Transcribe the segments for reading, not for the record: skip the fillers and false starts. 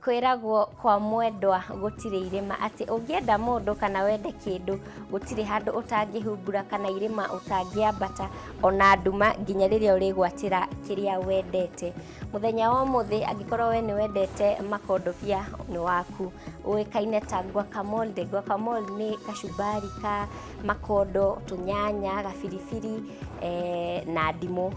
Kwĩragwo kwa mwendwa gũtirĩ irĩma, atĩ ũngĩenda mũndũ kana wende kĩndũ gũtirĩ handũ ũtangĩhumbura kana irĩma ũtangĩambata ona nduma nginya rĩrĩa ũrĩgwatĩra kĩrĩa wendete. Mũthenya wa ũmũthĩ angĩkorwo we nĩ wendete makondobia nĩ waku, ũĩkaine ta guacamole. Guacamole nĩ kacumbari ka makondo, tũnyanya, gabiribiri na ndimũ,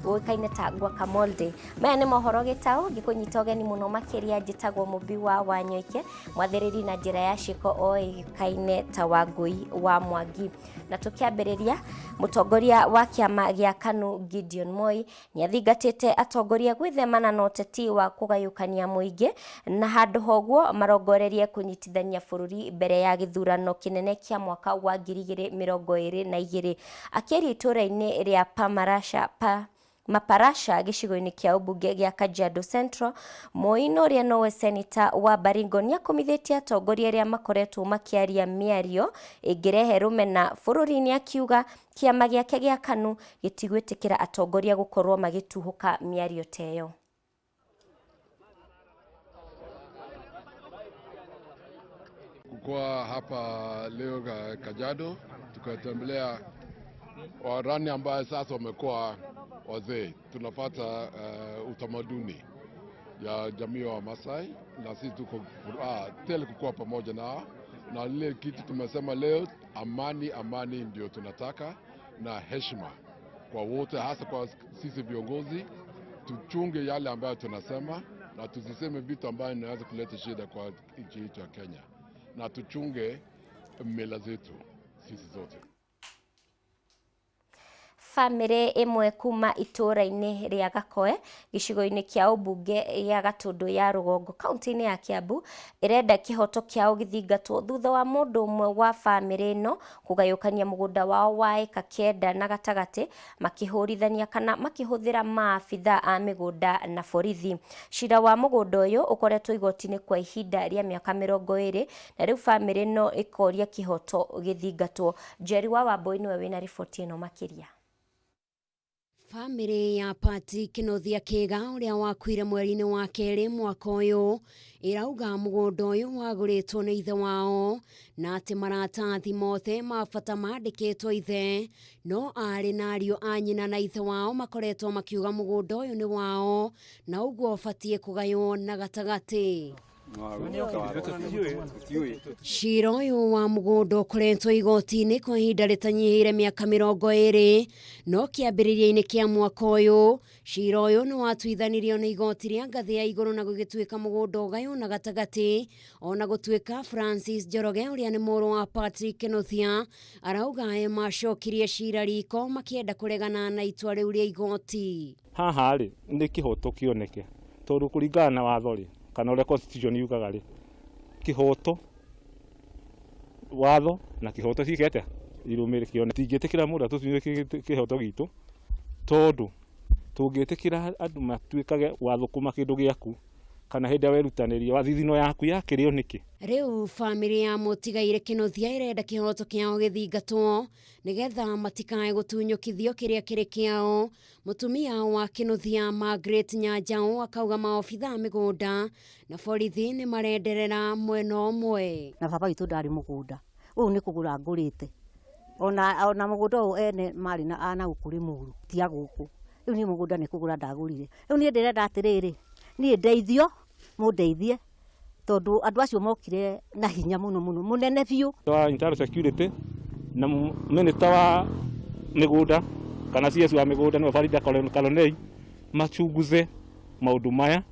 ũĩkaine ta guacamole. Maya nĩ mohoro gĩtaũ, ngĩkũnyita ũgeni mũno makĩria. Njĩtagwo Mũmbi wa Wanyoike, mwathĩrĩri na njĩra ya ciĩko oĩkaine ta Wangũi wa Mwangi. Na tũkĩambĩrĩria, mũtongoria wa kĩama gĩa KANU Gideon Moi nĩ athingatĩte atongoria gwĩthemana na ũteti wa kũgayũkania mũingĩ, na handũ ha ũguo marongorerie kũnyitithania bũrũri mbere ya gĩthurano kĩnene kĩa mwaka wa 2022. Akĩaria itũũra-inĩ rĩa Pamarasha pa Maparasha gĩcigo-inĩ kĩa ũmbunge gĩa Kajiado Central, Moi na ũrĩa nowe seneta wa Baringo nĩ akũmithĩtie atongoria arĩa makoretwo makĩaria mĩario ĩngĩrehe rũmena bũrũri-inĩ, akiuga kĩama gĩake gĩa KANU gĩtigwĩtĩkĩra atongoria gũkorwo magĩtuhũka mĩario ta ĩyo. Kukuwa hapa leo Kajiado tukatembelea warani ambaye sasa wamekuwa wazee. Tunafata utamaduni ya jamii wa Masai na sisi tuko furaha tele kukuwa pamoja nao, na lile kitu tumesema leo, amani, amani ndio tunataka na heshima kwa wote, hasa kwa sisi viongozi. Tuchunge yale ambayo tunasema na tusiseme vitu ambayo inaweza kuleta shida kwa nchi yetu ya Kenya, na tuchunge mila zetu sisi zote. Bamĩrĩ ĩmwe kuma itũũra-inĩ rĩa Gakoe gĩcigo-inĩ kĩa ũmbunge gĩa Gatũndũ ya Rũgongo kaunti-inĩ ya Kiambu ĩrenda kĩhoto kĩao gĩthingatwo thutha wa mũndũ ũmwe wa bamĩrĩ ĩno kũgayũkania mũgũnda wao wa ĩka 9 na gatagatĩ makĩhũrithania kana makĩhũthĩra maabitha a mĩgũnda na borithi. Cira wa mũgũnda ũyũ ũkoretwo igoti-inĩ kwa ihinda rĩa mĩaka 20 na rĩu bamĩrĩ ĩno ĩkoria kĩhoto gĩthingatwo. Njeri wa Wambui nĩwe wĩna riboti ĩno makĩria. Bamĩrĩ ya Patrick Kĩnuthia Kĩga ũrĩa wakuire mweri-inĩ wa kerĩ mwaka ũyũ ĩrauga mũgũnda ũyũ wagũrĩtwo nĩ ithe wao na atĩ maratathi mothe ma bata mandĩkĩtwo ithe, no aarĩ na ariũ a nyina na ithe wao makoretwo makiuga mũgũnda ũyũ nĩ wao na ũguo ũbatiĩ kũgaywo na gatagatĩ. Cira ũyũ wa mũgũnda ũkoretwo igoti-inĩ kwa ihinda rĩtanyihĩire mĩaka 20, no kĩambĩrĩria-inĩ kĩa mwaka ũyũ cira ũyũ nĩ watuithanirio nĩ igoti rĩa ngathĩ ya igũrũ na gũgĩtuĩka mũgũnda ũgaywo na gatagatĩ, ona gũtuĩka Francis Njoroge ũrĩa nĩ mũrũ wa Patrick Kĩnuthia arauga ĩ macokirie cira riko makĩenda kũregana na itua rĩu rĩa igoti. Haha rĩ nĩ kĩhoto kĩoneke tondũ kũringana na watho rĩ kana ũrĩa constitution yugaga rĩ, kĩhoto watho na kĩhoto ciĩke atĩa irũmĩrĩ kĩone. Tingĩtĩkĩra mũndũ atũtunyĩre kĩhoto gitũ tondũ tũngĩtĩkĩra andũ matuĩkage wathũkũma kĩndũ gĩaku kana hĩndĩ ĩrĩa werutanĩria wathithino yaku yakĩrĩo nĩkĩ. Rĩu bamĩrĩ ya mũtigaire Kĩnuthia ĩrenda kĩhoto kĩao gĩthingatwo nĩgetha matikae gũtunyũkithio kĩrĩa kĩrĩ kĩao. Mũtumia wa Kĩnuthia Margaret Nyanjaũ akauga maobitha a mĩgũnda na borithi nĩ marenderera mwena ũmwe. Na baba witũ ndarĩ mũgũnda ũyũ nĩ kũgũra ngũrĩte, ona mũgũnda ũyũ ene marĩ na ana gũkũ Limuru ti a gũkũ. Rĩu niĩ mũgũnda nĩ kũgũra ndagũrire. Rĩu niĩ ndĩrenda atĩrĩrĩ, niĩ ndeithio, mũndeithie tondũ andũ acio mokire na hinya mũno mũno mũnene biũ. Wa internal security na minister wa mĩgũnda kana CS wa mĩgũnda nĩwe Farida Kalonei machunguze maũndũ maya,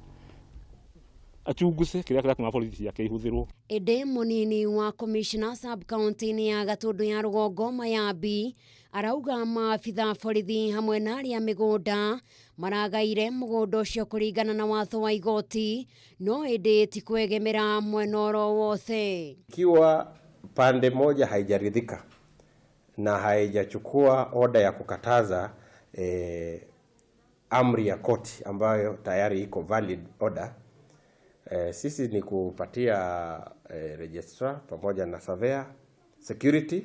achunguze kĩrĩa kĩratũma borithi ciake ihũthĩrwo. Ĩndĩ mũnini wa commissioner sub county-inĩ ya Gatũndũ ya Rũgongo Mayambi arauga maabitha borithi hamwe na arĩa mĩgũnda maragaire mũgũnda ũcio kũringana na watho wa igoti, no ĩndĩ ti kwegemera mwena oro wothe. Ikiwa pande moja haijaridhika na haijachukua oda ya kukataza amri ya koti ambayo tayari iko valid order, sisi ni kupatia registrar pamoja na surveyor security.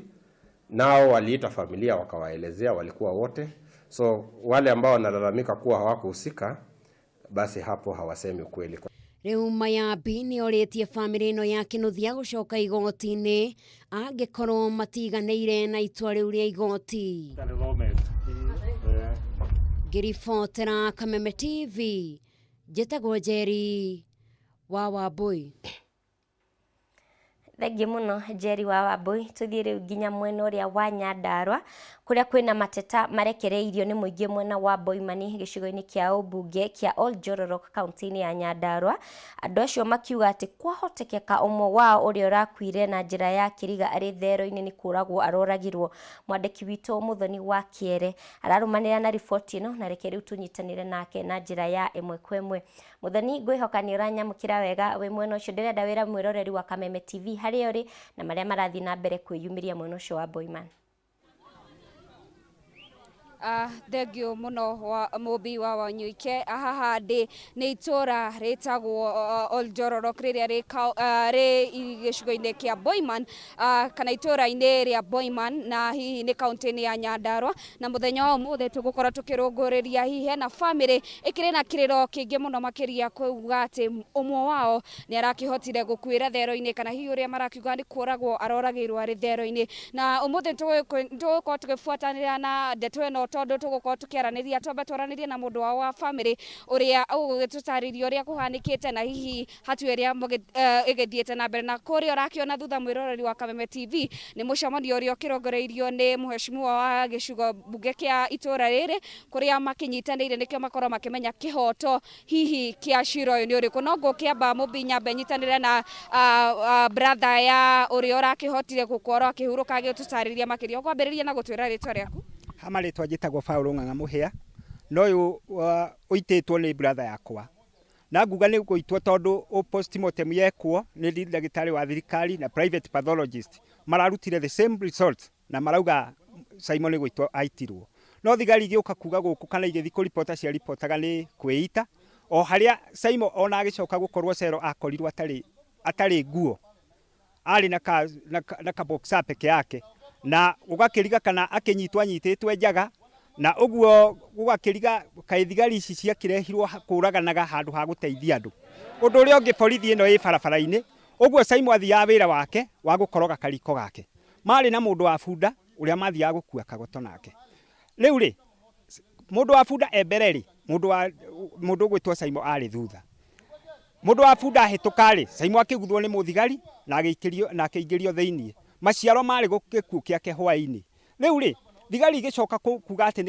Nao waliita familia wakawaelezea, walikuwa wote. So wale ambao wanalalamika kuwa hawakuhusika, basi hapo hawasemi ukweli. Rĩu Mayambi nĩ orĩtie bamĩrĩ ĩno ya Kĩnuthia gũcoka igoti-inĩ angĩkorwo matiganĩire na itua rĩu rĩa igoti. Ngĩribotera Kameme TV, njĩtagwo Njeri wa Wambui. Thengiũ mũno Njeri wa Wambui. Tũthiĩ rĩu nginya mwena ũrĩa wa Nyandarua kũrĩa kwĩna mateta marekereirio nĩ mũingĩ mwena wa Boimani gĩcigo-inĩ kĩa ũmbunge kĩa Oljororok kaunti-inĩ ya Nyandarua. Andũ acio makiuga atĩ kwahotekeka ũmwe wao ũrĩa ũrakuire na njĩra ya kĩriga arĩ thero-inĩ nĩ kũragwo aroragirwo. Mwandĩki witũ Mũthoni wa Kĩere ararũmanĩra na riboti ĩno na reke rĩu tũnyitanĩre nake na njĩra ya ĩmwe kwa ĩmwe. Mũthoni, ngwĩhoka nĩ ũranyamũkĩra wega wĩ mwena ũcio. Ndĩrenda wĩra mwĩroreri wa Kameme TV harĩa ũrĩ na marĩa marathiĩ na mbere kwĩyumĩria mwena ũcio wa Boiman. Thengio muno wa mũmbi wa Wanyuike. Haha ndĩ nĩ itũra rĩtagwo Oljororok rĩrĩa rĩ gĩcigo-inĩ kĩa Boiman, kana itũra-inĩ rĩa Boiman, na hihi nĩ kaunti-inĩ ya Nyandarua. Na mũthenya wa ũmũthĩ tũgũkorwo tũkĩrũngũrĩria hihi hena bamĩrĩ ĩkĩrĩ na kĩrĩro kĩingĩ mũno makĩria kuuga atĩ ũmwe wao nĩ arakĩhotire gũkuĩra thero-inĩ, kana hihi ũrĩa marakiuga nĩ kũragwo aroragĩirwo arĩ thero-inĩ. Na ũmũthĩ tũgũkorwo tũgĩbuatanĩra na ndeto ĩno tondũ tũgũkorwo tũkĩaranĩria, twambe twaranĩrie na mũndũ wao wa bamĩrĩ ũrĩa ũgũgĩtũtarĩria ũrĩa kũhanĩkĩte na hihi hatua ĩrĩa ĩgĩthiĩte na mbere. Na kũrĩa ũrakĩona thutha mwĩroreri wa Kameme TV nĩ mũcemanio ũrĩa ũkĩrongoreirio nĩ mũheshimiwa wa gĩcigo mbunge kĩa itũra rĩrĩ, kũrĩa makĩnyitanĩire nĩkĩo makorwo makĩmenya kĩhoto hihi kĩa cira ũyũ nĩ ũrĩkũ. No ngũkĩamba mũmbi nyambe nyitanĩre na brother ya ũrĩa ũrakĩhotire gũkorwo akĩhurũka agĩtũtarĩria makĩria. Ũkwambĩrĩria na gũtwĩra rĩtwa rĩaku. Hama rĩtwa njĩtagwo Paul Ng'ang'a Mũhĩa, no ũyũ ũitĩtwo nĩ brother yakwa, na nguga nĩ gũitwo tondũ postmortem yekwo nĩ ndagĩtarĩ wa thirikari na private pathologist mararutire the same result na marauga Simon nĩ gũitwo aitirwo. No thigari igĩũka kuga gũkũ kana igĩthiĩ kũripota ciaripotaga nĩ kwĩita, o harĩa Simon ona agĩcoka gũkorwo cero akorirwo atarĩ nguo, arĩ na ka boxer peke yake, na ũgakĩriga kana akĩnyitwo anyitĩtwe njaga, na ũguo gũgakĩriga kaĩ thigari ici ciakĩrehirwo kũraganaga handũ ha gũteithia andũ. Ũndũ ũrĩa ũngĩ, borithi ĩno ĩ barabara-inĩ, ũguo Simon athiaga wĩra wake wa gũkoroga kariko gake, marĩ na mũndũ wa bunda ũrĩa mathiaga gũkua kagoto nake. Rĩu rĩ, mũndũ wa bunda e mbere rĩ, mũndũ ũgwĩtwo Simon arĩ thutha. Mũndũ wa bunda ahĩtũka rĩ, Simon akĩguthwo nĩ mũthigari na agĩikĩrio na akĩingĩrio thĩiniĩ. Maciaro marĩ gĩkuũ kĩake hwaĩ-inĩ. Rĩu rĩ, thigari igĩcoka kuga atĩ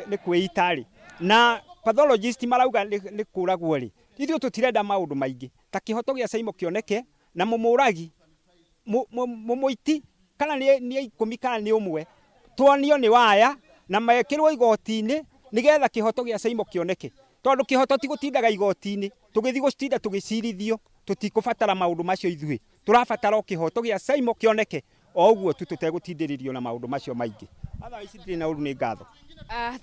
nĩ kwĩita rĩ, na pathologist marauga nĩ kũragwo rĩ, ithuĩ tũtirenda maũndũ maingĩ ta kĩhoto gĩa Simon kĩoneke na mũmũragi mũmũiti kana nĩ 10 kana nĩ 1 tuonio nĩ waya na mekĩrwo igoti-inĩ nĩgetha kĩhoto gĩa Simon kĩoneke, tondũ kĩhoto ti gũtindaga igoti-inĩ tũgĩthiĩ gũtinda tũgĩcirithio, tũtikũbatara maũndũ macio ithuĩ, tũrabatara o kĩhoto gĩa Simon kĩoneke o ũguo tu, tũtegũtindĩrĩrio na maũndũ macio maingĩ. Otherwise ndirĩ na ũru, nĩ ngatho.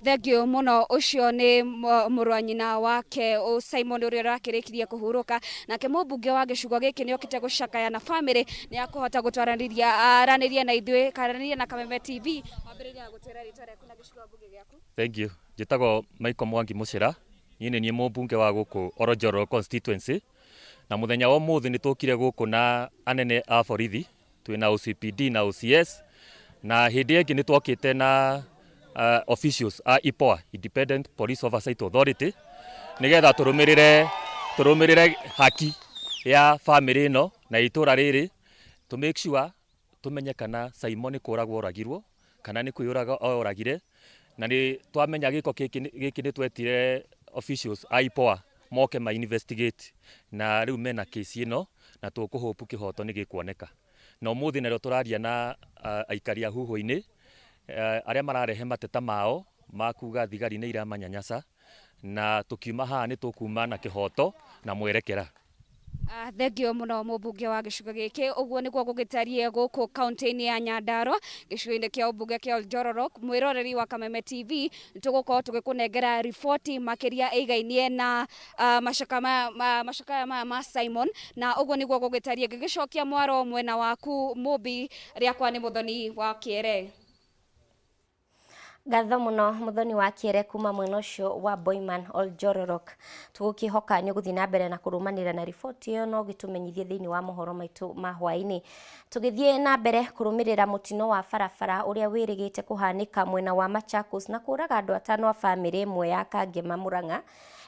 Thank you mũno. Ũcio nĩ mũrũ wa nyina wake Simon ũrĩa ũrakĩrĩkirie kũhurũka. Nake mũmbunge wa gĩcigo gĩkĩ nĩ okĩte gũcakaya na bamĩrĩ, nĩ akũhota gũtwaranĩria aranĩrie na ithuĩ, karanĩria na Kameme TV. Wambĩrĩria gũtwĩra rĩtwa rĩaku na gĩcigo mbunge gĩaku. Thank you. Njĩtagwo Michael Mwangi Mũcĩra, niĩ nĩ niĩ mũmbunge wa gũkũ Oronjoro constituency, na mũthenya wa ũmũthĩ nĩ tũkire gũkũ na anene a borithi, twĩna OCPD na OCS, na hĩndĩ ĩngĩ nĩ twokĩte na officials a IPOA, Independent Police Oversight Authority, nĩgetha tũrũmĩrĩre haki ya famĩlĩ ĩno na itũra rĩrĩ, to make sure tũmenye kana Simon nĩ kũragwo oragirwo kana nĩ kwĩyũraga oragire. Na nĩ twamenya gĩko gĩkĩ nĩ twetire officials a IPOA moke ma investigate, na rĩu mena kesi ĩno na tũkũhope kĩhoto nĩ gĩkuoneka. Na ũmũthĩ narĩo tũraria na aikari a huhũ-inĩ arĩa mararehe mateta mao ma kuga thigari nĩ iramanyanyasa, na tũkiuma haha nĩ tũkuma na kĩhoto na mwerekera. Thengio mũno mũmbunge wa gĩcigo gĩkĩ. Ũguo nĩguo gũgĩtariĩ gũkũ kaunti-inĩ ya Nyandarua gĩcigo-inĩ kĩa ũmbunge kĩa Oljororok. Mwĩroreri wa Kameme TV, nĩtũgũkorwo tũgĩkũnengera riboti makĩria ĩigainie na macakaya maya ma Simon, na ũguo nĩguo gũgĩtariĩ. Ngĩgĩcokia mwaro mwena waku mũmbi, rĩakwa nĩ Mũthoni wa Kĩere. Ngatho muno Muthoni wa Kiere kuma mwena ũcio wa Boyman Oljororok. Tũgũkĩhoka nĩ ũgũthiĩ na mbere na kũrũmanĩrĩra na riboti ĩyo no gĩtũmenyithie thĩinĩ wa mohoro maitũ ma hwaĩ-inĩ. Tũgĩthiĩ na mbere kũrũmĩrĩra mũtino wa barabara ũrĩa wĩrĩgĩte kũhanĩka mwena wa Machakos na kũraga andũ atano a bamĩrĩ ĩmwe ya Kangema Murang'a.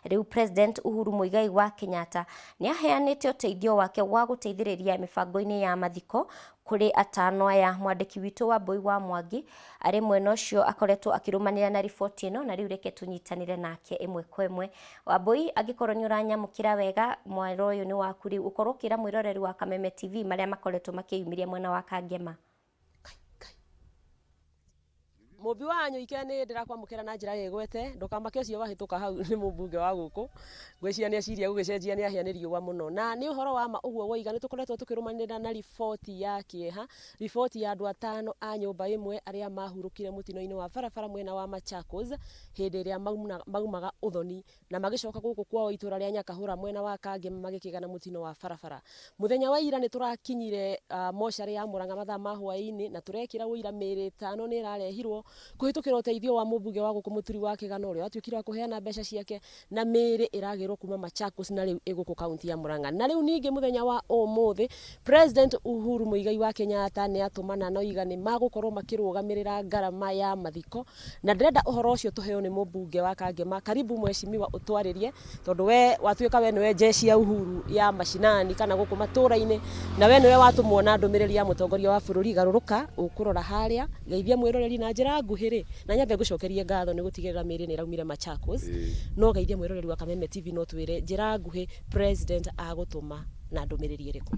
Rĩu President Uhuru Muigai wa Kenyatta nĩ aheanĩte ũteithio wake wa gũteithĩrĩria mĩbango-inĩ ya mathiko kũrĩ atano aya. Mwandĩki witũ wa Mbui wa Mwangi arĩ mwena ũcio akoretwo akĩrũmanĩra na riboti ĩno, na rĩu reke tũnyitanĩre nake ĩmwe kwa ĩmwe. Wambui, angĩkorwo nĩ ũranyamũkĩra wega, mwaro ũyũ nĩ waku rĩu ũkorwo ũkĩra mwĩroreri wa Kameme TV marĩa makoretwo makĩyumĩria mwena wa Kangema. Mũmbi wa Nyũike nĩ ndĩrakwamũkĩra na njĩra ĩgwete ndũkamake ũcio wahĩtũka hau nĩ mũmbunge wa gũkũ ngwĩciria nĩ eciria gũgĩcenjia nĩ ahĩa nĩ riũa mũno na nĩ ũhoro wa ma ũguo woiga nĩ tũkoretwo tũkĩrũmanĩrĩra na riboti ya kĩeha riboti ya andũ atano a nyũmba ĩmwe arĩa mahurũkire mũtino-inĩ wa barabara mwena wa Machakos hĩndĩ ĩrĩa maumaga ũthoni na magĩcoka gũkũ kwao itũra rĩa Nyakahũra mwena wa Kangema magĩkĩgana mũtino wa barabara. Mũthenya wa ira nĩ tũrakinyire mocarĩ ya Murang'a mathaa ma hwaĩ-inĩ na tũrekĩra ũira mĩĩrĩ ĩtano nĩ ĩrarehirwo kũhĩtũkĩra ũteithio wa mũmbunge wa gũkũ Mũturi wa Kĩgano ũrĩa watuĩkire wa kũheana mbeca ciake na mĩĩrĩ ĩragĩrwo kuma Machakos na rĩu ĩgũkũ kaunti ya Murang'a. Na rĩu ningĩ mũthenya wa ũmũthĩ President Uhuru Muigai wa Kenyatta nĩ atũmana na oiga nĩ magũkorwo makĩrũgamĩrĩra ngarama ya mathiko na ndĩrenda ũhoro ũcio tũheo nĩ mũmbunge wa Kangema. Karibu mheshimiwa ũtwarĩrie tondũ we watuĩka we nĩwe jeshi ya Uhuru ya mashinani kana gũkũ matũra-inĩ na we nĩwe watũmwo na ndũmĩrĩri ya mũtongoria wa bũrũri garũrũka ũkũrora harĩa geithia mwĩroreri na njĩra nguhĩ rĩ na nyambe ngũcokerie ngatho nĩ gũtigĩrĩra mĩĩrĩ nĩ ĩraumire Machakos no geithia mwĩroreri wa Kameme TV no twĩre njĩra nguhĩ president agũtũma na ndũmĩrĩri ĩrĩkũ.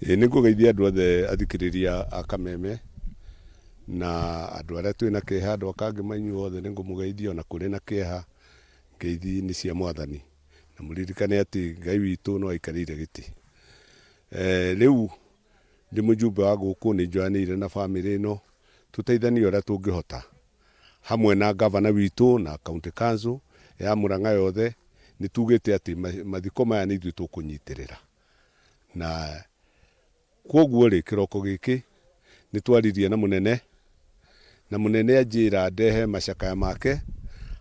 Nĩ ngũgeithia andũ othe athikĩrĩria a Kameme na andũ arĩa twĩna kĩeha andũ a Kangema inyuĩ othe nĩ ngũmũgeithia ona kũrĩ na kĩeha ngeithi nĩ cia mwathani na mũririkane atĩ Ngai witũ no aikarĩire gĩtĩ. Rĩu ndĩ mũjumbe wa gũkũ nĩ njoyanĩire na bamĩrĩ ĩno tũteithanie ũrĩa tũngĩhota hamwe na gavana witũ na county council ya Murang'a yothe nĩ tugĩte atĩ mathiko maya nĩ ithuĩ tũkũnyitĩrĩra na kwoguo rĩ kĩroko gĩkĩ nĩ twaririe na mũnene anjĩra ndehe macakaya make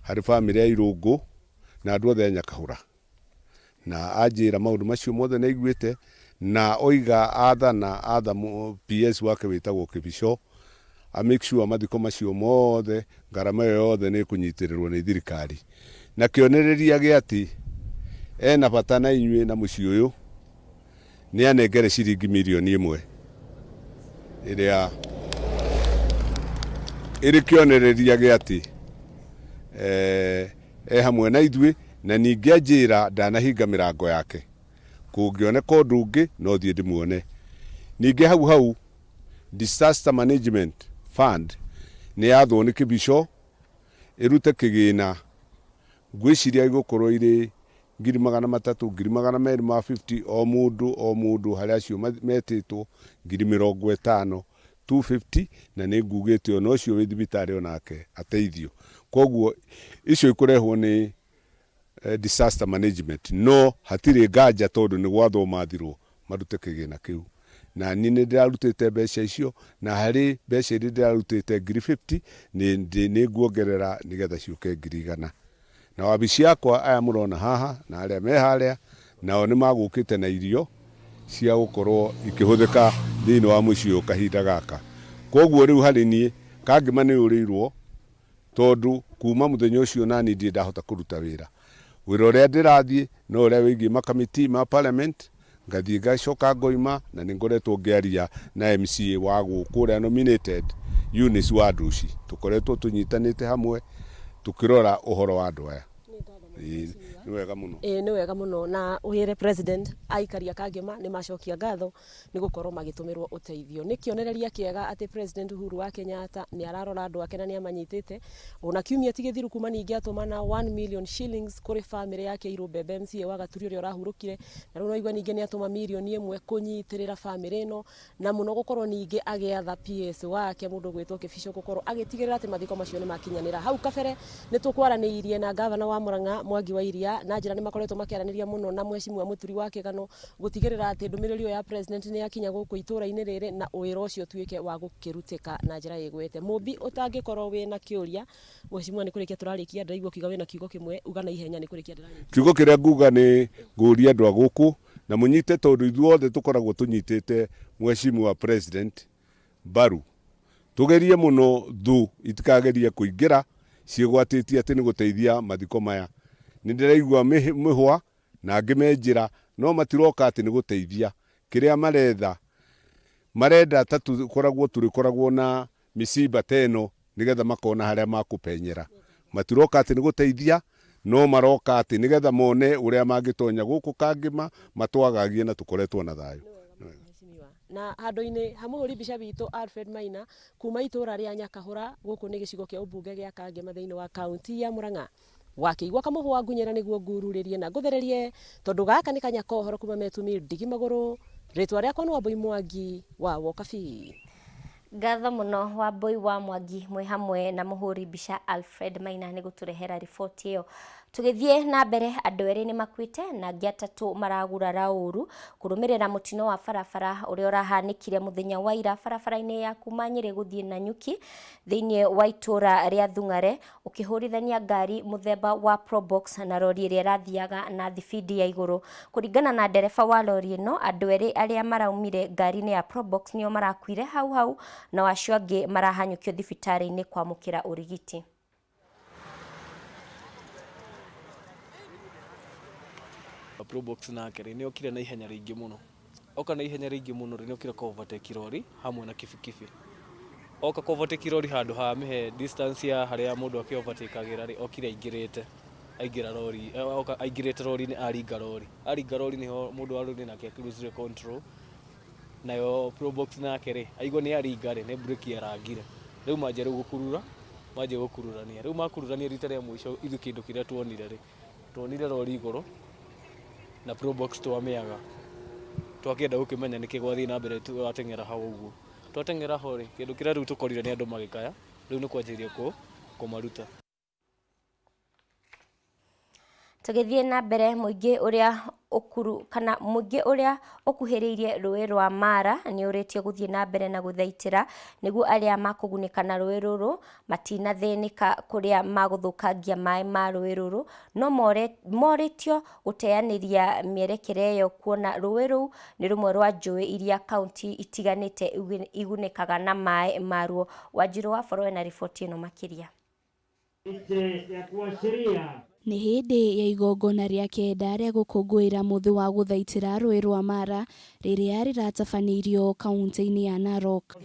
harĩ bamĩrĩ ya Irũngũ na andũ othe a Nyakahũra na anjĩra maũndũ macio mothe nĩ aiguĩte na oiga athana atha PS wake wĩtagwo Kĩbico a make sure mathiko macio mothe ngarama ĩyo yothe nĩ ĩkũnyitĩrĩrwo nĩ thirikari na kĩonereria gĩa atĩ ena bata na inyuĩ na mũciĩ ũyũ nĩ anengere ciringi mirioni 1 ĩrĩa ĩrĩ kĩonereria gĩa atĩ e hamwe na ithuĩ na ningĩ anjĩra ndanahinga mĩrango yake kũngĩoneka ũndũ ũngĩ no thiĩ ndĩmuone. Ningĩ hau hau disaster management fund nĩ yathwo nĩ Kĩbico ĩrute kĩgĩna ngwĩciria igũkorwo irĩ 300,000 250,000 o mũndũ harĩ acio metĩtwo 50,000 250 na nĩ ngugĩte ona ũcio wĩ thibitarĩ onake ateithio. Koguo icio ikũrehwo nĩ disaster management no hatirĩ nganja tondũ nĩ gwathwo mathirwo marute kĩgĩna kĩu na niĩ nĩ ndĩrarutĩte mbeca icio na harĩ mbeca iria ndĩrarutĩte 50,000 nĩ nguongerera nĩgetha ciũke 100,000 na wabici yakwa aya mũrona haha na arĩa me harĩa nao nĩ magũkĩte na irio cia gũkorwo ikĩhũthĩka thĩinĩ wa mũciĩ ũyũ kahinda gaka. Koguo rĩu harĩ niĩ Kangema nĩ ũrĩirwo tondũ kuma mũthenya ũcio nani ndirĩ ndahota kũruta wĩra. Wĩra ũrĩa ndĩrathiĩ no ũrĩa wĩgiĩ makamiti ma parliament ngathiĩ ngacoka ngoima na nĩ ngoretwo ngĩaria na MCA wa gũkũ ũrĩa nominated Eunice wa Nduci tũkoretwo tũnyitanĩte hamwe tũkĩrora ũhoro wa andũ aya. Nĩ wega mũno. Nĩ wega mũno na wĩre president aikaria Kangema nĩ macokia ngatho nĩ gũkorwo magĩtũmĩrwo ũteithio. Nĩ kĩonereria kĩega atĩ President Uhuru wa Kenyatta nĩ ararora andũ ake na nĩ amanyitĩte ona kiumia ti gĩthiru kuma ningĩ atũmana 1 million shillings kũrĩ bamĩrĩ yake Irũmbembe MCA wa Gaturi ũrĩa ũrahurũkire na rĩu noigua ningĩ nĩ atũma mirioni 1 kũnyitĩrĩra bamĩrĩ ĩno na mũno gũkorwo ningĩ agĩatha PS wake mũndũ gwĩtwo Kĩbico gũkorwo agĩtigĩrĩra atĩ mathiko macio nĩ makinyanĩra. Hau kabere nĩ tũkwaranĩirie na gavana wa Murang'a Mwangi wa Iria njĩra na njĩra nĩ makoretwo makĩaranĩria mũno na mheshimiwa Mũturi wa Kĩgano gũtigĩrĩra atĩ ndũmĩrĩri ĩyo ya president nĩ yakinya gũkũ itũra-inĩ rĩrĩ na wĩra ũcio ũtuĩke wa gũkĩrutĩka na njĩra ĩgwete. Mũmbi ũtangĩkorwo wĩna kĩũria, mheshimiwa nĩ kũrĩkia tũrarĩkia, ndĩraigua ũkiuga wĩna kiugo kĩmwe, uga na ihenya nĩ kũrĩkia ndĩrarĩkia. Kiugo kĩrĩa nguga nĩ ngũria andũ a gũkũ na mũnyite tondũ ithuothe tũkoragwo tũnyitĩte mheshimiwa president mbaru. Tũgerie mũno thũ itikagerie kũingĩra ciĩgwatĩtie atĩ nĩ gũteithia mathiko maya. Nĩ ndĩraigua mĩhwa na angĩ me njĩra no matiroka atĩ nĩ gũteithia. Kĩrĩa maretha marenda ta tũkoragwo tũrĩkoragwo na mĩcimba ta ĩno nĩgetha makona harĩa makũpenyera. Matiroka atĩ nĩ gũteithia no maroka atĩ nĩgetha mone ũrĩa mangĩtonya gũkũ Kangĩma matwagagie na tũkoretwo na thayũ. Na handũ-inĩ ha mũhũri mbica witũ Alfred Maina kuma itũra rĩa Nyakahũra gũkũ nĩ gĩcigo kĩa ũmbunge gĩa Kangema thĩinĩ wa kaunti ya Murang'a. Wakĩigua kamũhwa ngunyĩra nĩguo ngururĩrie na ngũthererie tondũ gaka nĩ kanyaka ũhoro kuma metumi ndigi magũrũ. Rĩtwa rĩakwa nĩ Wambui Mwangi wa Wokabi. Ngatho mũno Wambui wa Mwangi mwĩ hamwe na mũhũri mbica Alfred Maina nĩ gũtũrehera riboti ĩyo. Tũgĩthiĩ na mbere, andũ erĩ nĩ makuĩte na angĩ atatũ maragurara ũru kũrũmĩrĩra mũtino wa barabara ũrĩa ũrahanĩkire mũthenya wa ira barabara-inĩ ya kuma Nyĩrĩ gũthiĩ Nanyuki thĩinĩ wa itũra rĩa Thung'are ũkĩhũrithania ngari mũthemba wa Probox na rori ĩrĩa ĩrathiaga na thibindi ya igũrũ. Kũringana na ndereba wa rori ĩno, andũ erĩ arĩa maraumire ngari-inĩ ya Probox nĩo marakuire hau hau na acio angĩ marahanyũkio thibitarĩ-inĩ kwamũkĩra ũrigiti. Probox nake rĩ nĩ okire na ihenya rĩingĩ mũno. Oka na ihenya rĩingĩ mũno rĩ nĩ okire kũ overtake rori hamwe na kibikibi. Oka kũ overtake rori handũ ha mĩhe distance ya harĩa mũndũ akĩ overtake-agĩra rĩ, okire aingĩrĩte aingĩra rori, oka aingĩrĩte rori-inĩ aringa rori. Aringa rori nĩho mũndũ wa rori nake akĩ control. Nayo Probox nake rĩ aigua nĩ aringa rĩ nĩ breki arangire. Rĩu manjia rĩu gũkurura, manjia gũkururania. Rĩu makururania rita rĩa mũico ithuĩ kĩndũ kĩrĩa tuonire rĩ, tuonire rori igũrũ na Probox twamĩaga. Twakĩenda gũkĩmenya nĩkĩ gwathiĩ na mbere twateng'era hau ũguo. Twateng'era ho rĩ, kĩndũ kĩrĩa rĩu tũkorire nĩ andũ magĩkaya, rĩu nĩ kwanjĩrĩria kũmaruta. Tũgĩthiĩ na mbere, mũingĩ ũrĩa ũkuru kana mũingĩ ũrĩa ũkuhĩrĩirie rũĩ rwa Mara nĩ ũrĩtie gũthiĩ na mbere na gũthaitĩra nĩguo arĩa makũgunĩka na rũĩ rũrũ matinathĩnĩka kũrĩa magũthũkangia maĩ ma rũĩ rũrũ, no morĩtio gũteanĩria mĩerekera ĩyo kuona rũĩ rũu nĩ rũmwe rwa njũĩ iria kaunti itiganĩte igunĩkaga na maĩ maruo. Wanjirũ wa Borowe na riboti ĩno makĩria. Nĩ hĩndĩ ya igongona rĩa kenda rĩa gũkũngũĩra mũthĩ wa gũthaitĩra rũĩ rwa Mara rĩrĩa rĩratabanĩirio kaunti-inĩ ya Narok.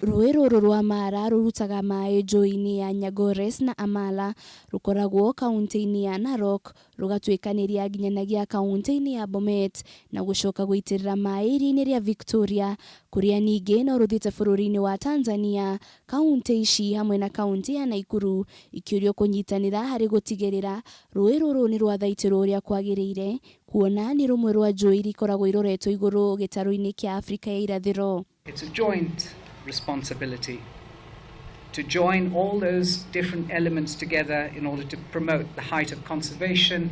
Rũĩ rũrũ rwa Mara rũrutaga maĩ njũĩ-inĩ ya Nyagores na Amala, rũkoragwo kaunti-inĩ ya Narok, rũgatuĩkanĩria nginyanagia kaunti-inĩ ya Bomet na gũcoka gũitĩrĩra maĩ iria-inĩ rĩa Victoria, kũrĩa ningĩ no rũthiĩte bũrũri-inĩ wa Tanzania. Kaunti ici hamwe na kaunti ya Nakuru ikĩũrio kũnyitanĩra harĩ gũtigĩrĩra rũĩ rũrũ nĩ rwathaitĩrwo ũrĩa kwagĩrĩire, kuona nĩ rũmwe rwa njũĩ iria ikoragwo iroretwo igũrũ gĩtarũ-inĩ kĩa Afrika ya Irathĩro. It's a joint responsibility to join all those different elements together in order to promote the height of conservation,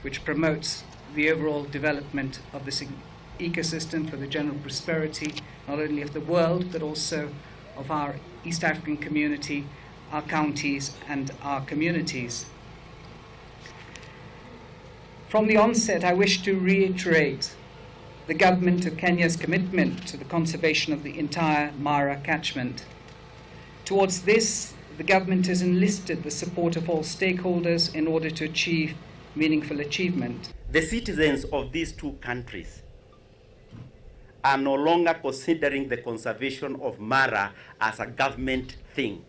which promotes the overall development of this ecosystem for the general prosperity, not only of the world, but also of our East African community, our counties, and our communities. From the onset, I wish to reiterate the government of Kenya's commitment to the conservation of the entire Mara catchment. Towards this, the government has enlisted the support of all stakeholders in order to achieve meaningful achievement. The citizens of these two countries are no longer considering the conservation of Mara as a government thing.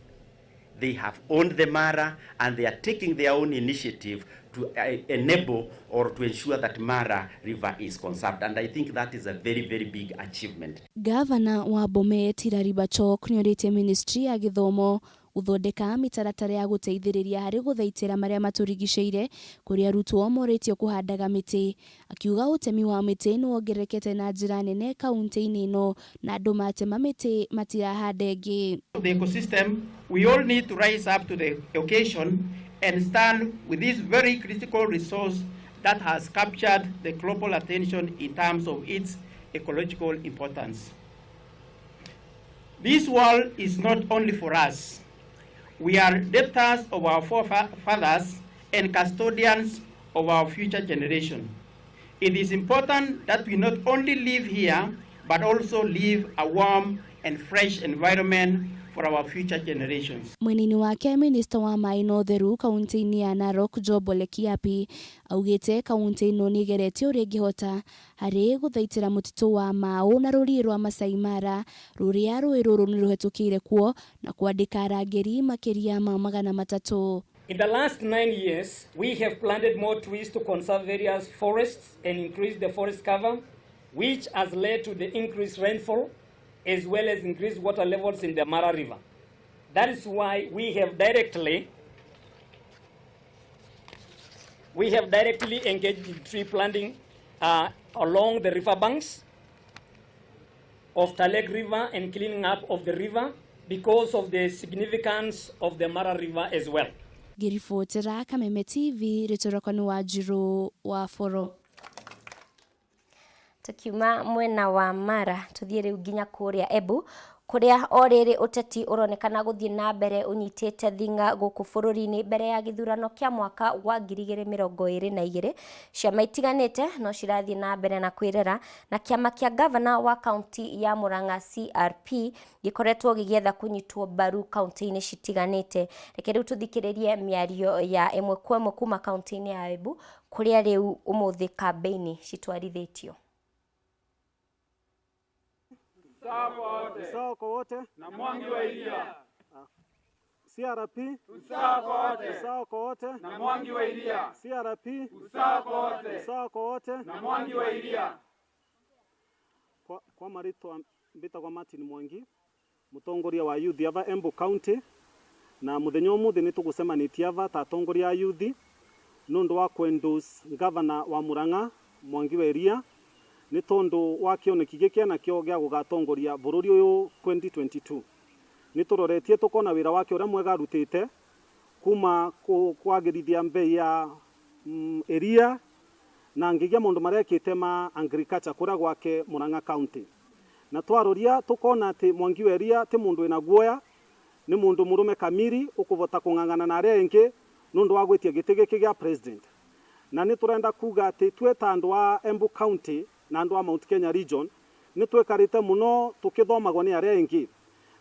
They have owned the Mara and they are taking their own initiative to enable or to ensure that Mara River is conserved. And I think that is a very, very big achievement. Gavana wa Bomet Hilary Barchok nĩorĩtie ministry ya gĩthomo gũthondeka mĩtaratara ya gũteithĩrĩria harĩ gũthaitĩra marĩa matũrigicĩire, kũrĩa arutwo morĩtio kũhandaga mĩtĩ. Akiuga ũtemi wa mĩtĩ nĩwongererekete na njĩra nene kaunti-inĩ ĩno na andũ matema mĩtĩ matirahanda ĩngĩ. The ecosystem, we all need to rise up to the occasion and stand with this very critical resource that has captured the global attention in terms of its ecological importance. This world is not only for us. We are debtors of our forefathers and custodians of our future generation. It is important that we not only live here, but also leave a warm and fresh environment for our future generations. Mwena-inĩ wake minista wa maĩ na ũtheru kaunti-inĩ ya Narok Job Ole Kiapi augĩte kaunti ĩno nĩ ĩgeretie ũrĩa ĩngĩhota harĩ gũthaitĩra mũtitũ wa Mau na rũriĩ rwa Masai Mara rũrĩa rũĩ rũrũ nĩ rũhetũkĩire kuo na kwandĩka arangĩri makĩria ma 300. In the last 9 years, we have planted more trees to conserve various forests and increase the forest cover, which has led to the increased rainfall as well as increased water levels in the Mara River. That is why we have directly engaged in tree planting along the river banks of Talek River and cleaning up of the river because of the significance of the Mara River as well. Ngĩribotera Kameme TV rĩtwa rĩakwa nĩ Wanjirũ wa Boro. Tukiuma mwena wa Mara tuthiĩ rĩu nginya kũrĩa Embu kũrĩa o rĩrĩ ũteti ũronekana gũthiĩ na mbere ũnyitĩte thing'a gũkũ bũrũri-inĩ mbere ya gĩthurano kĩa mwaka wa 2022. Ciama itiganĩte no cirathiĩ na mbere na kwĩrera na kĩama kĩa gavana wa kaunti ya Murang'a CRP gĩkoretwo gĩgĩetha kũnyitwo mbaru kaunti-inĩ citiganĩte. Reke rĩu tũthikĩrĩrie mĩario ya ĩmwe kwa ĩmwe kuma kaunti-inĩ ya Embu kũrĩa rĩu ũmũthĩ kambĩini citwarithĩtio. Usawa kwa wote na Mwangi wa Iria. CRP usawa kwa wote. Usawa kwa wote na Mwangi wa Iria. CRP usawa kwa wote. Usawa kwa wote na Mwangi wa Iria. Kwa maritwa mbitagwa Martin Mwangi, mutongoria wa youth ava Embu County, na muthenya umuthi ni tugucemanitie ava ta atongoria a youth nundu wa kwendorse governor wa Murang'a Mwangi wa Iria ni tondu wa kioneki giki enakio gia gugatongoria bururi uyu 2022. Ni turoretie tukona wira wake uria mwega arutite kuma kwagirithia mbei ya iria na ngigia maundu maria ekite ma agriculture kuria gwake Murang'a County. Na twaroria tukona ati Mwangi wa Iria ti mundu wina guoya, ni mundu murume kamiri ukuvota kung'ang'ana na aria engi nundu wa gwitia giti giki gia president. Na ni turenda kuga ati twe ta andu a Embu County na andu a Mount Kenya region ni twekarite muno tukithomagwo ni aria engi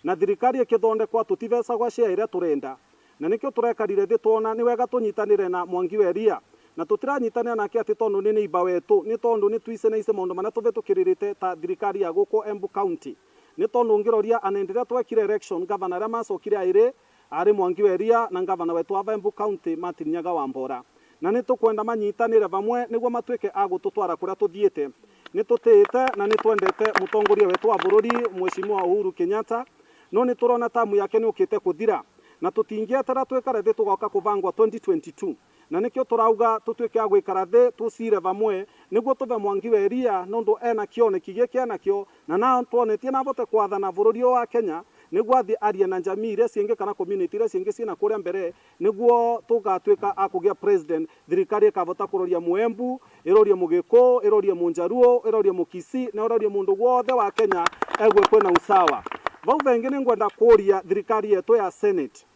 na thirikari ikithondekwa tutivecagwa share iria turenda, na nikio turekarire thi tuona ni wega tunyitanire na Mwangi wa Iria na tutiranyitanira nake ati tondu ni neighbor wetu, ni tondu ni tuicenaice maundu maria tuvitukirite ta thirikari ya guku Embu County. Ni tondu ungiroria anenderea twekire election governor aria macokire airi ari Mwangi wa Iria na governor wetu wa Embu County Martin Nyaga wa Mbora, na ni tukwenda manyitanire vamwe niguo matuike a gututwara kuria tuthiite. Ni tutite na ni twendete mutongoria wetu wa bururi Mheshimiwa Uhuru Kenyatta, no ni turona tamu yake ni ukite kuthira na tutingietera twikare thi tugoka kubangwa 2022, na nikio turauga tutuike a gwikara thi tucire vamwe niguo tuve Mwangi wa Iria nundu ena kioneki giki enakio na na tuonetie na avote kwathana bururi wa Kenya niguo athie arie na jamii iria ciingi kana community iria ciingi ciina kuria mbere niguo tugatuika a kugia president thirikari ikavota kuroria Muembu, irorie Mugikuyu, irorie Munjaruo, irorie Mukisii na irorie mundu wothe wa Kenya egue kwina usawa. Vau vengi ni ngwenda kuria thirikari yetu ya Senate,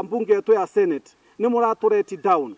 mbunge yetu ya Senate ni muratureti down.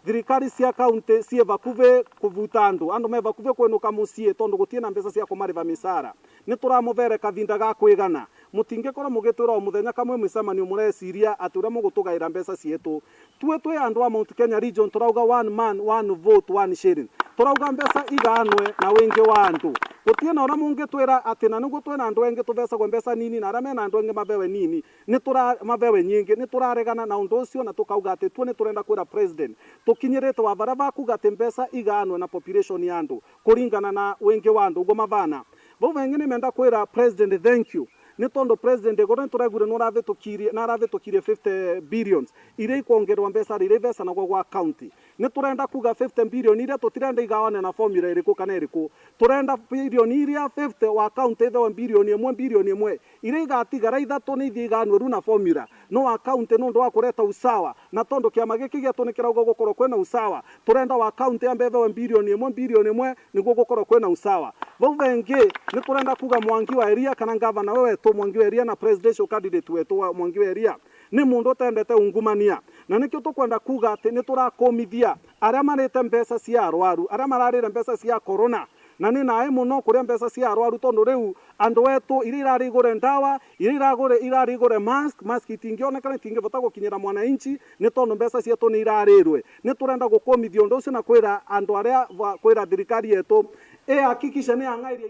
Thirikari cia county cie vakuve kuvuta andu, andu me vakuve kwinuka mucii tondu gutie na mbeca cia kumariva micara. Ni turamuvere kavinda ga kwigana, mutingikorwo mugitwira o muthenya kamwe micemanio mureciria ati uria mugutugaira mbeca cietu. Tue twi andu a Mount Kenya region turauga one man one vote one sharing, turauga mbeca iganwe na wingi wa andu. Gutie na uria mungitwira ati na niguo twina andu engi tuvecagwo mbeca nini na aria mena andu engi mabewe nini, ni tura mabewe nyingi. Ni turaregana na undu ucio na tukauga ati tue ni turenda kwira president tukinyirite wa bara bakuga ati mbeca iganwe na population ya andu kuringana na wingi wa andu uguo mavana. Vau vengi ni menda kwira president thank you Nĩ tondũ president ĩgũrũ nĩ tũraiguire nĩ ũravĩtũkirie na aravĩtũkirie 50 billions iria ikuongererwo mbeca rĩ iria ivecanagwo gwa county. Nĩ tũrenda kuga 50 billion iria tũtirenda igawane na formula ĩrĩkũ kana ĩrĩkũ, tũrenda bilioni iria 50 wa county ithewe bilioni ĩmwe, bilioni ĩmwe iria igatigara ithatũ nĩ ithiĩ iganwe rĩu na formula no wa county, nĩ ũndũ wa kũreta usawa. Na tondũ kĩama gĩkĩ gĩetũ nĩ kĩrauga gũkorwo kwĩna usawa, tũrenda wa county ambe ethewe bilioni ĩmwe, bilioni ĩmwe nĩguo gũkorwo kwĩna usawa. Vau vengĩ nĩ tũrenda kuga Mwangi wa Eria kana ngavana we wetũ Mwangi wa Eria na presidential candidate wetũ wa Mwangi wa Eria nĩ mũndũ ũtendete ungumania, na nĩkĩo tũkwenda kuga atĩ nĩ tũrakũmithia arĩa marĩte mbeca cia arwaru, arĩa mararĩre mbeca cia corona. Na nĩ naĩ mũno kũrĩa mbeca cia arwaru, tondũ rĩu andũ etũ iria irarĩ igũre ndawa, iria iragũre irarĩ igũre mask, mask itingĩonekana, itingĩbota gũkinyĩra mwananchi nĩ tondũ mbeca cietũ nĩ irarĩrwe. Nĩ tũrenda gũkũmithia ũndũ ũcio na kwĩra andũ arĩa, kwĩra thirikari yetu ĩhakikishe nĩ yang'airia.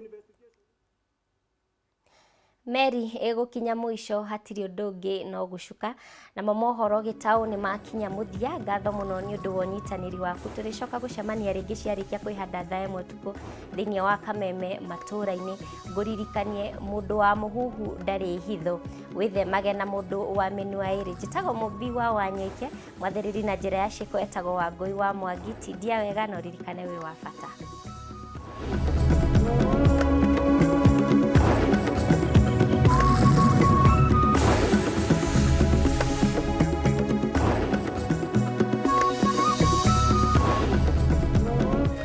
Meri ĩgũkinya mũico, hatirĩ ũndũ ũngĩ no gũcuka. Namo mohoro gĩtaũ nĩ makinya mũthia. Ngatho mũno nĩ ũndũ wa ũnyitanĩri waku. Tũrĩcoka gũcemania rĩngĩ ciarĩkia kwĩhanda thaa 1 ũtukũ thĩinĩ wa Kameme matũũra-inĩ. Ngũririkanie, mũndũ wa mũhuhu ndarĩ hitho, wĩthemage na mũndũ wa mĩnua ĩrĩ. Njĩtagwo Mũmbi wa Wanyoike, mwathĩrĩri na njĩra ya ciĩko etagwo Wangũi wa Mwangi. Tindia wega na ũririkane wĩ wa bata.